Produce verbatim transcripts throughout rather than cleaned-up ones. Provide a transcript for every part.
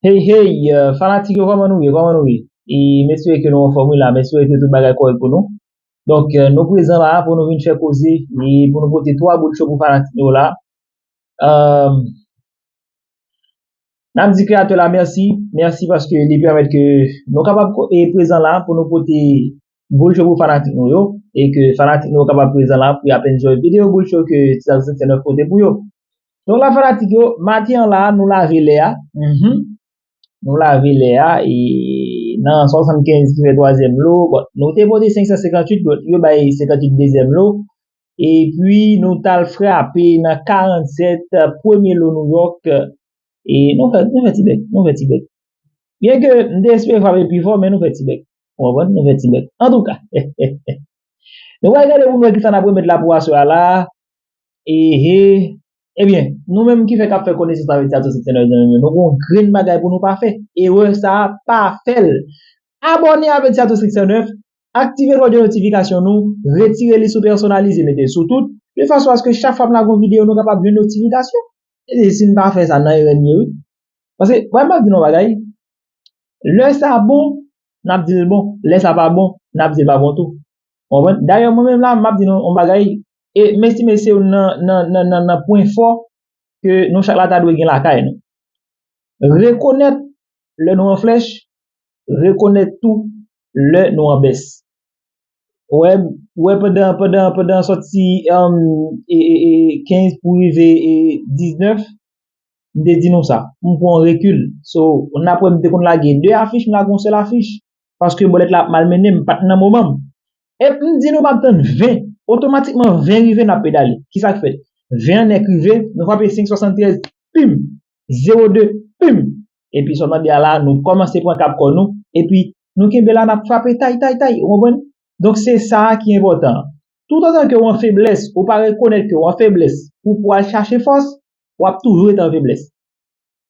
Hey, hey, euh, fanatik yo, kòman nou ye? Kòman nou ye? E m espere ke nou anfòm, wi, la. M espere ke tout bagay kòrèk pou nou. Donk, euh, nou prezan la pou nou vin fè koze e pou nou pote twa boul cho pou fanatik yo la. Euh, n ap di kreyatè la mèsi. Mèsi paske li pèmèt ke nou kapab ko- e prezan la pou nou pote boul cho pou fanatik nou yo e ke fanatik nou yo kapab prezan la pou y ap enjoy videyo boul cho ke Ti Zazo senk san nèf pote pou yo. Donk la fanatik yo, maten an la, nou lave lè a. Mhm. Nou lave lè a e nan swasannkenz ki fè twazyèm lo, bon, nou te pote senk san senkantuit, bon, yo bay senkantuit dezyèm lo. Epi nou t al frape nan karannsèt, premye lo Nouyòk. E nou fè, nou fè ti bèk, nou fè ti bèk. Byen ke m te espere frape pi fò, men nou fè ti bèk. Ou konprann? Nou fè ti bèk. Antouka, nou pral gade pou nou wè kisa n ap remèt la pou aswè a la. Ehe. Ebyen, nou menm ki fè k ap fè konesans avèk Ti Zazo senk san nèf zanmi m yo, nou gon grenn bagay pou nou pa fè. Erè sa a, pa fè l. Abòne avèk Ti Zazo senk san nèf, aktive klòch de notifikasyon nou, retire li sou pèsonalize, mete l sou tout, de fason aske chak fwa m lage yon videyo, nou kapab jwenn notifikasyon. E si n pa fè sa, nan erè n ye, wi. Paske, wè, m ap di nou yon bagay, lè sa bon, n ap di l bon, lè sa pa bon, n ap di l pa bon tou. Ou konprann? Dayè, mwen menm la, m ap di nou yon bagay, e m estime se youn nan, nan, nan, nan, nan pwen fò ke nou chak la ta dwe gen lakay nou. Rekonèt lè nou an flèch, rekonèt tou lè nou an bès. Ou wè, ou wè pandan, pandan, pandan sòti, um, e, e, e, kenz pou rive e diznèf, m te di nou sa. M pran rekil. So, n ap wè m te konn lage de afich, m lage yon sèl afich. Paske bòlèt la ap malmennen m, m pa t nan moman m. E m di nou m ap tann ven. Otomatikman ven rive, n ap pedale. Kisa k fèt? Ven an nèk rive, nou frape senk swasanntrèz, pim! Zewo de, pim! Epi sa w tande a la, nou kòmanse pran kap kò nou, epi nou kenbe la, n ap frape tay, tay, tay, ou konprann? Donk se sa a ki enpòtan an. Toutotan ke w an feblès, ou pa rekonèt ke w an feblès, pou, pou w al chache fòs, w ap toujou rete an feblès.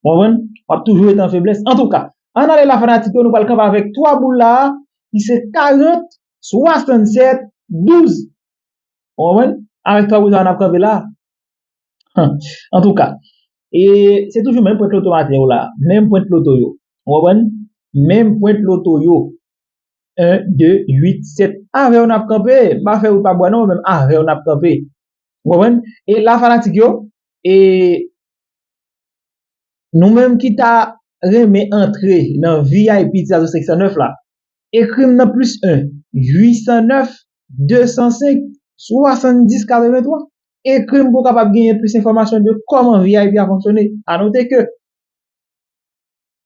Ou konprann? W ap toujou rete an feblès. Antouka, ann ale la fanatik yo, nou pral kanpe avèk twa boul la a, ki se karant, swasannsèt, douz. Ou konprann? Avèk twa boul sa a n ap kanpe la. Antouka, e se toujou menm pwent loto maten yo la, menm pwent loto yo. Ou konprann? Menm pwent loto yo. En, de, uit, sèt. Avè yo n ap kanpe. M pa fè wout pa bwa non, men avè yo n ap kanpe. Ou konprann? E la fanatik yo, e nou menm ki ta renmen antre nan V I P Ti Zazo senk san nèf la, ekri m nan plis en, uit san nèf, de san senk, swasanndis katrevenntwa. Ekri m pou w kapab genyen plis enfòmasyon de kòman V I P a fonksyone. Anote ke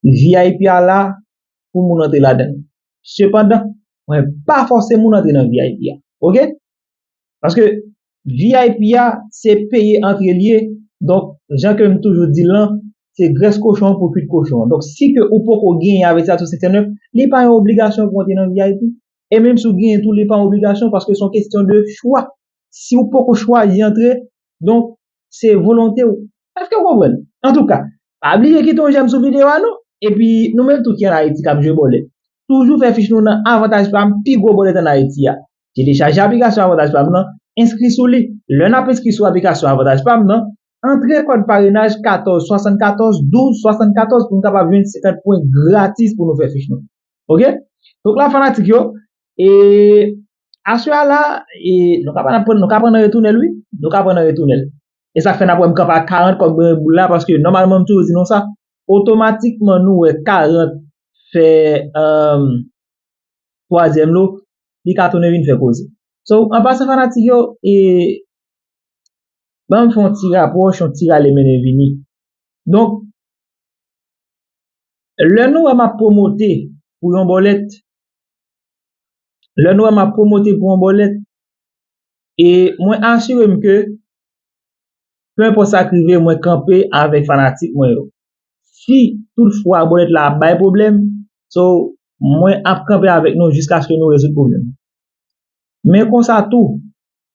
V I P a la pou moun antre ladan l. Sepandan, mwen pa fòse moun antre nan V I P a. Oke? Paske V I P a, se peye antre l ye. Donk, jan ke m toujou di l lan, se grès kochon an pou kwit kochon an. Donk, si ke ou poko genyen avèk Ti Zazo senk san nèf, li pa yon obligasyon pou antre nan V I P. E menm si w genyen tou, li pa yon obligasyon paske se yon kesyon de chwa. Si w poko chwazi antre, donk, se volonte w. Èske w konprann? Antouka, pa bliye kite yon jèm sou videyo a non. Epi, nou menm tout ki ann Ayiti k ap jwe bòlèt, toujou fè fich nou nan Avantaj Pam, pi gwo bòlèt ann Ayiti a. Telechaje aplikasyon Avantaj Pam nan, enskri sou li. Lè n ap enskri sou aplikasyon Avantaj Pam nan, antre kòd parenaj katòz swasannkatòz douz swasannkatòz pou n kapab jwenn senkant pwen gratis pou nou fè fich nou. Oke? Donk la, fanatik yo, e aswè a la, e nou ka pran, nou ka pran nan retounen l, wi. Nou ka pran nan retounen l. E sa k fè n ap wè m kanpe a karant kòb grenn boul la, paske nòmalman m toujou di nou sa. Otomatikman nou wè karant fè, um, twazyèm lo, li ka tounen vin fè koze. So, an pasan fanatik yo, e ban m fè yon ti rapwòch, yon ti rale mennen vini. Donk, lè nou wè m ap pwomote pou yon bòlèt, lè nou wè m ap pwomote pou yon bòlèt, e mwen asire m ke, pe enpòt sa k rive, mwen kanpe avèk fanatik mwen yo. Si toutfwa bòlèt la ap bay pwoblèm, so, mwen ap kanpe avèk nou jiskaske nou rezoud pwoblèm. Men konsa tou,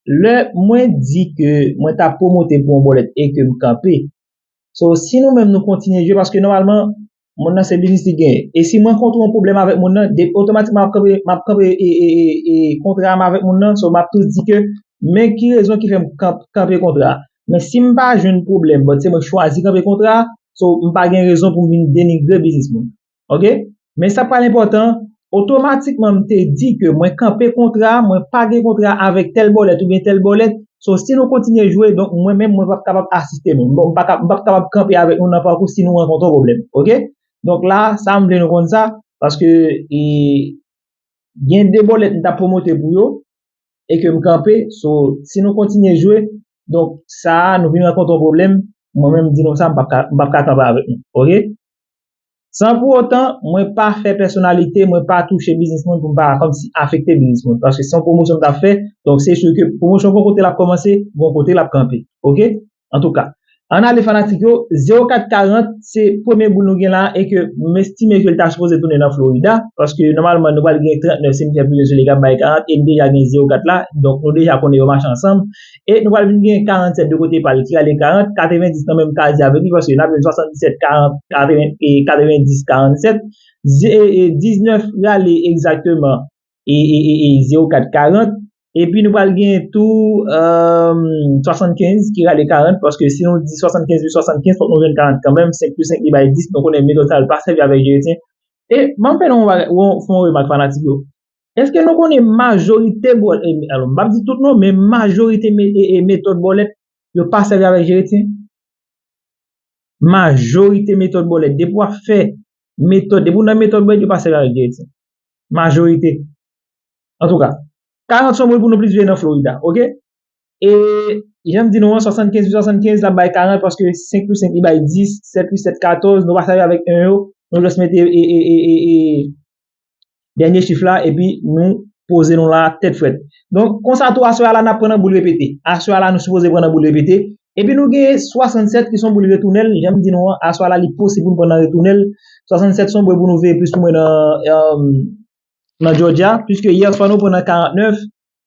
lè mwen di ke mwen t ap pwomote pou yon bòlèt e ke m kanpe, so, si nou menm nou kontinye jwe, paske nòmalman, moun nan se biznis li genyen. E si mwen kontre yon pwoblèm avèk moun nan, de, otomatikman m ap kanpe, m ap kanpe e, e, e, e kontra m avèk moun nan, so, m ap tou di ke, men ki rezon ki fè m kanp-, kanpe kontra a. Men si m pa jwenn pwoblèm, but se mwen k chwazi kanpe kontra a, So, m pa gen rezon pou m vin denigre biznis moun. Oke? Men sa pral enpòtan, otomatikman m te di ke mwen kanpe kontra, mwen pa gen kontra avèk tèl bòlèt oubyen tèl bòlèt. So, si nou kontinye jwe, donk mwen menm, mwen p ap kapab asiste nou. Bon, m pa ka, m p ap kapab kanpe avèk nou nan pakou si nou rankontre yon pwoblèm. Oke? Donk la, sa m vle nou konn sa, paske e, gen de bòlèt m t ap pwomote pou yo, e ke m kanpe, so, si nou kontinye jwe, donk sa a, nou vin rankontre yon pwoblèm, mwen menm, m di nou sa, m p ap ka, m p ap ka kanpe avèk nou. Oke? San pou otan, mwen pa fè pèsonalite, mwen pa touche biznis moun pou m pa kòmsi afekte biznis moun. Paske se yon pwomosyon m t ap fè, donk se si ke pwomosyon gon kote l ap kòmanse, gon kote l ap kanpe. Oke? Antouka, ann ale fanatik yo, zewo kat karant se premye boul nou gen la e ke m estime ke l ta sipoze tounen nan Florida, paske nòmalman nou pral gen trannèf si m fè plizyè sou li k ap bay karant e n deja gen zewo kat la, donk nou deja konnen yo mache ansanm. E nou pral vin gen karannsèt de kote pa l ki rale karant, katrevendis nan menm kazi avèk li, paske n ap jwenn swasanndisèt karant, katreven, e katrevendis karannsèt, ze- e, e diznèf rale egzakteman, e, e, e, e zewo kat karant. Epi nou pral gen tou, um, swasannkenz ki rale karant, paske si nou di swasannkenz pi swasannkenz, fòk nou jwenn karant kanmenm, senk plis senk li bay dis, nou konnen metòd sa a l pa sèvi avèk jeretyen. E m ap fè nou yon bagay, yon, fè yon remak fanatik yo. Èske nou konnen majorite bòl, e, alò, m p ap di tout non, men majorite me- e, e metòd bòlèt, yo pa sèvi avèk jeretyen? Majorite metòd bòlèt, depi w ap fè metòd, depi w nan metòd bòlèt, yo pa sèvi avèk jeretyen. Majorite. Antouka, karant se yon boul pou nou plis veye nan Florida, oke? E jan m di nou an, swasannkenz pi swasannkenz, l ap bay karant paske senk plis senk li bay dis, sèt plis sèt katòz, nou pa sèvi avèk en yo, nou jis mete e, e, e, e, e, dènye chif la, epi nou poze nou la tèt frèt. Donk, konsa tou, aswè a la, n ap pran nan boul repete. Aswè a la, nou sipoze pran nan boul repete. Epi nou gen swasannsèt ki se yon boul retounèl, jan m di nou an, aswè a la, li posib pou nou pran nan retounèl. Swasannsèt se yon boul pou nou veye plis pou mwen nan, um, nan Georgia, piske yè swa nou pran nan karantnèf,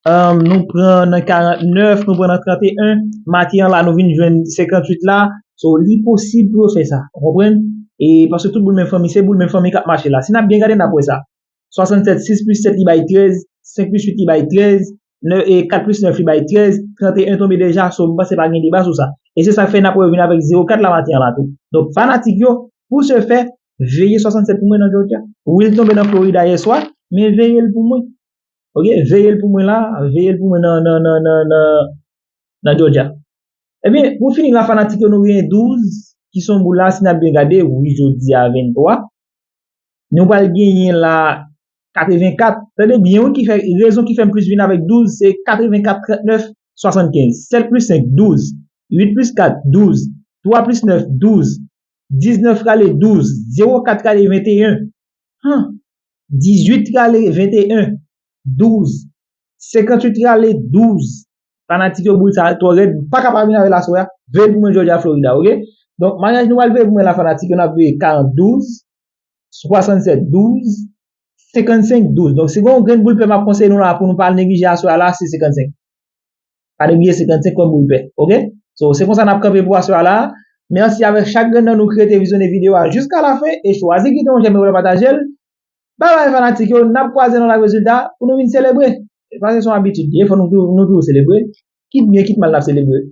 um, nou pran nan karantnèf, nou pran nan tranteyen, maten an la, nou vin jwenn senkantuit la, so, li posib pou yo fè sa, ou konprann? E paske tout boul menm fanmi, se boul menm fanmi k ap mache la. Si n ap byen gade, n ap wè sa. Swasannsèt, sis plis sèt li bay trèz, senk plis uit li bay trèz, nè- e kat plis nèf li bay trèz, tranteyen tonbe deja, so m panse pa gen deba sou sa. E se sa k fè n ap revin avèk zewo kat la maten an la tou. Donk, fanatik yo, pou se fè, veye swasannsèt pou mwen nan Georgia. Wi, l tonbe nan Florida yè swa, men veye l pou mwen. Oke, veye l pou mwen la, veye l pou mwen nan, nan, nan, nan, nan, nan Georgia. Ebyen, pou fini la, fanatik yo, nou genyen douz, ki se yon boul la, si n ap byen gade, wi, jodi a venntwa. Nou pral genyen la katrevenkat. Tande byen, wi, ki fè, rezon ki fè m plis vin avèk douz, se katrevenkat, trannèf, swasannkenz. Sèt plis senk, douz. Uit plis kat, douz. Twa plis nèf, douz. Diznèf rale douz. Zewo kat rale venteyen. Han! Dizuit rale venteyen. Douz. Senkantuit rale douz. Fanatik yo, boul sa twò rèd. M pa ka pa vin avè l aswè a. Veye l pou mwen Georgia, Florida, oke? Donk, maryaj nou pral veye pou mwen la, fanatik yo, n ap veye karant douz, swasannsèt douz, senkannsenk douz. Donk, si gen yon grenn boul pè m ap konseye nou la pou nou pa neglije aswè a la, se senkannsenk. Pa neglije senkannsenk kòm boul pè, oke? So, se konsa n ap kanpe pou aswè a la. Mèsi avèk chak grenn nan nou ki rete vizyonnen videyo a jiska lafen e chwazi kite yon jèm e pataje l. Babay fanatik yo, n ap kwaze nan lak rezilta pou nou vin selebre. Paske se yon abitid li ye, fò nou tou- nou toujou selebre. Kit byen, kit mal, n ap selebre.